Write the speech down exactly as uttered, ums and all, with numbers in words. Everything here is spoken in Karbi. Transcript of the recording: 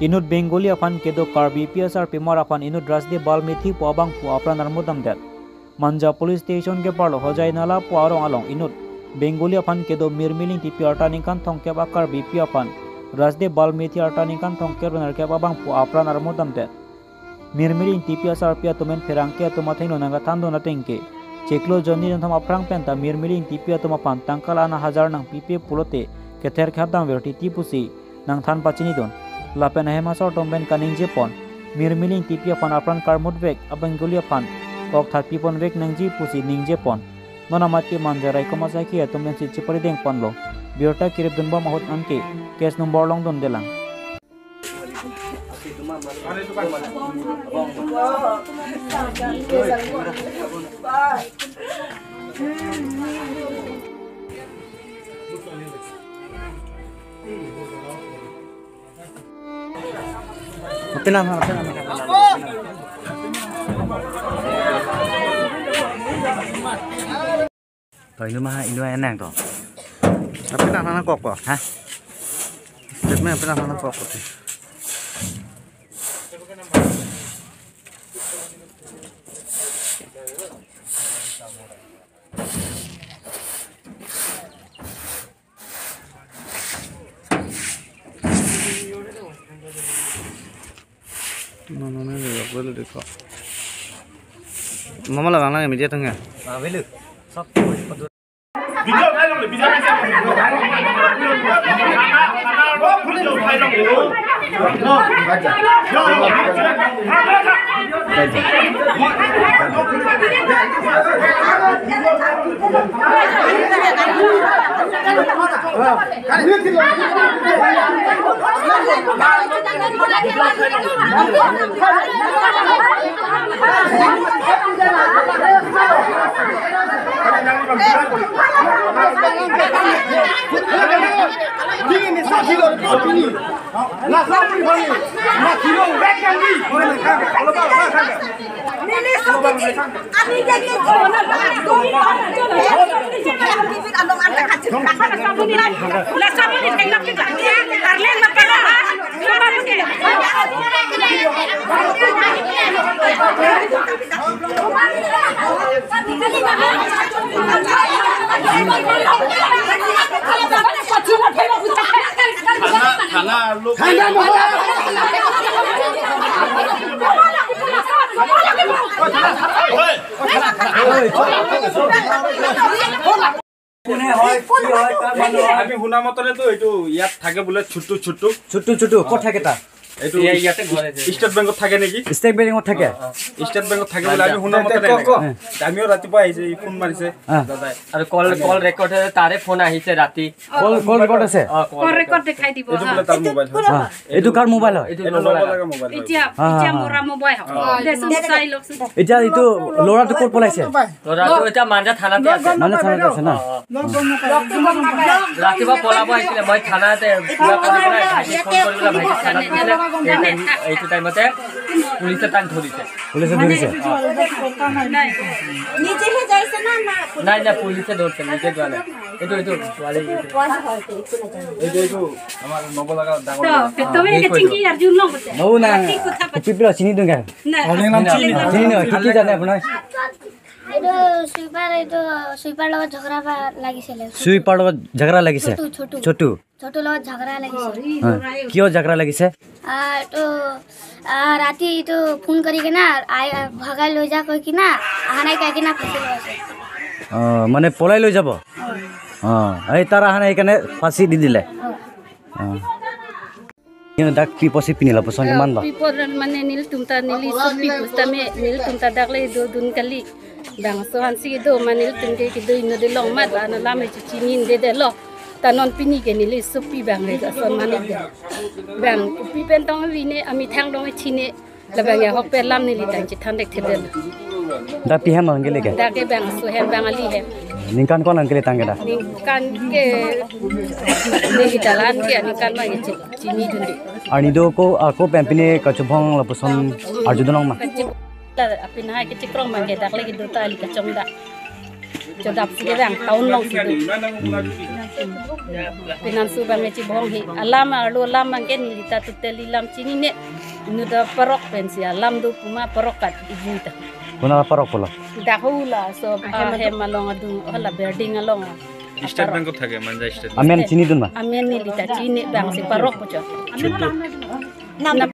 Inut Bengali aphan kedo Karbi P S R pimar aphan inut Rajdev Balmethi pu abangphu apran armut damdet. Manja Police Station keparlo Hojai Nala pu arong along inut Bengali aphan kedo Mirmili Ingtipi arta ningkan thomkep a-Karbipi aphan Rajdev Balmethi arta ningkan thomkep ra nerkep abangphu apran armut damdet. Mirmili Ingtipi asarpi atum pen pherangke atum athengno nangkethandun ateng ke chiklo jonni jonthom aphrang penta Mirmili Ingtipi atum aphan tangka la-an hajar nangpipe pulote kether khap damver titi pusi nangthan pachinidun. Lapen ahem asor atum pen kaningjepon, Mirmili Ingtipi aphan apran karmutvek a-Bengali aphan ok thatpiponvek nangji pusi ningjepon. Non amat ke Manja raikom asai ke atum pensi chepari dengponlo. Birta kiripdunbom ahut anke case number longdundelang. Penang, penang, penang. To inut ma, inut enang to. Tapi nak nang kok kok. Hah? Statement tapi nak nang kok kok. Mama na ni lok belu dekho. Mama labang lang media tong ya. Video viral, video viral. কোনে হয়, কি হয়, কাৰ মানুহ হয়? আমি শুনা মতেতো এইটো ইয়াত থাকে বোলে ছুটু, ছুটু। ছুটু, ছুটু, ক'ত থাকে তাৰ? এইটো ইয়া-, ইয়াতে ঘৰ আছে। ষ্টেট বেংকত থাকে নেকি? ষ্টেট বেংকত থাকে? ষ্টেট বেংকত থাকে বোলে, আমি শুনা মতে ক, ক। এনেকে। আমিও ৰাতিপুৱা আহিছে, ই ফোন মাৰিছে। অ। দাদাই। আৰু কল, কল ৰেকৰ্ড আছে, তাৰে ফোন আহিছে ৰাতি। কল, কল ৰেকৰ্ড আছে? অ, কল কল ৰেকৰ্ড। ৰেকৰ্ড দেখাই দিব, এইটো হা। বোলে তাৰ মোবাইল হয়। হা, এইটো কাৰ মোবাইল হয়? এইটো এইটো ল'ব লগা মোবাইল হয়। মোবাইল হয়। এতিয়া, হা, হা, এতিয়া হা। মৰা মোবাইল হয়। অ। দেচোন, এইটো চাই লওকচোন। এতিয়া এইটো ল'ৰাটো ক'ত পলাইছে? ল'ৰাটো এতিয়া মাঞ্জা থানাতে আছে। মাঞ্জা থানাতে আছে না? অ, অ। ৰাতিপুৱা পলাব আহিছিলে, মই থানাতে পুৰা কৰি পেলাই ভাইটিক ফোন কৰি পেলাই ভাইটিক থানাত দিছিলে। এই টাইম, এইটো টাইমতে পুলিচে তাক ধৰিছে। পুলিচে ধৰিছে? নিজেহে যাইছে না, না? নাই, নাই, পুলিচে ধৰিছে, নিজে যোৱা নাই। এইটো, এইটো, ছোৱালী এইটো। এইটো, এইটো আমাৰ নব লগা ডাঙৰ ল'ৰা। তুমি এই এটা কৈ চিংকি দিবা। আৰু জোন লওঁ কৈছে। নৌ না, কি কথা পাতি- কুপি পেলাই চিনি দিওঁ কে? নাই। চিনি দিওঁ, কি, কি জানে আপোনাৰ? এইটো চুইপাৰ, এইটো চুইপাৰ লগত ঝগৰা পা-, লাগিছিলে। চুইপাৰ লগত ঝগৰা লাগিছে? ছটু, ছটু। ছটু। ছটুৰ লগত ঝগৰা লাগিছে। হা। কিয় ঝগৰা লাগিছে? আহ, এইটো, আহ, ৰাতি এইটো ফোন কৰি কিনা, আই, আহ, ভগাই লৈ যা কৈ কিনা, আহা নাই কৈ কিনা ফাঁচি লগাইছে। অ, মানে পলাই লৈ যাব? অ। অ, এই তাৰ আহা নাই, সেইকাৰণে ফাঁচি দি দিলে। অ। অ। Nelitum dak pi pusi pini lapuson ke man ba? Pi apot mane nelitum ta neli sopi pusitame nelitum ta dak le dodun kali. Bangso ansi kedo mane nelitum ke kedo inut de long amat ba, na lam e chechinidedetlo. Ta non pini ke neli sopi bang le ason mane de. Bang kopi pen tong vine, amethang dong chine. Labang ahok pen lam neli tang chethan dek thedetlo. Dak pi hem nangkele ke? Dak ke bangso hem, bang ali hem. Ningkan ko nangkele tang ke dak? Ningkan ke neli dalan ke ningkan ma ke che-, chinidunde. Arni do ko, ako pen pine kachobong lapuson arjudun long ma? Kachi-, la apin hai kachikrong ma ke dak le kedo ta ali kachongdak. Chodap si ke bang town alongsi do. Hmm. Penang su bang chibong hi. Alam arlo alam bang ke neli ta totally lam chinine. Inut aparok pensi alam do puma parok kat ijui ta. Konat aparok pulo? Dak hula so ahem along adung hala building along. State Bank ko thake, Manja State. Amen chinidun ma? Amen neli ta chini bang si parok pucho. Nam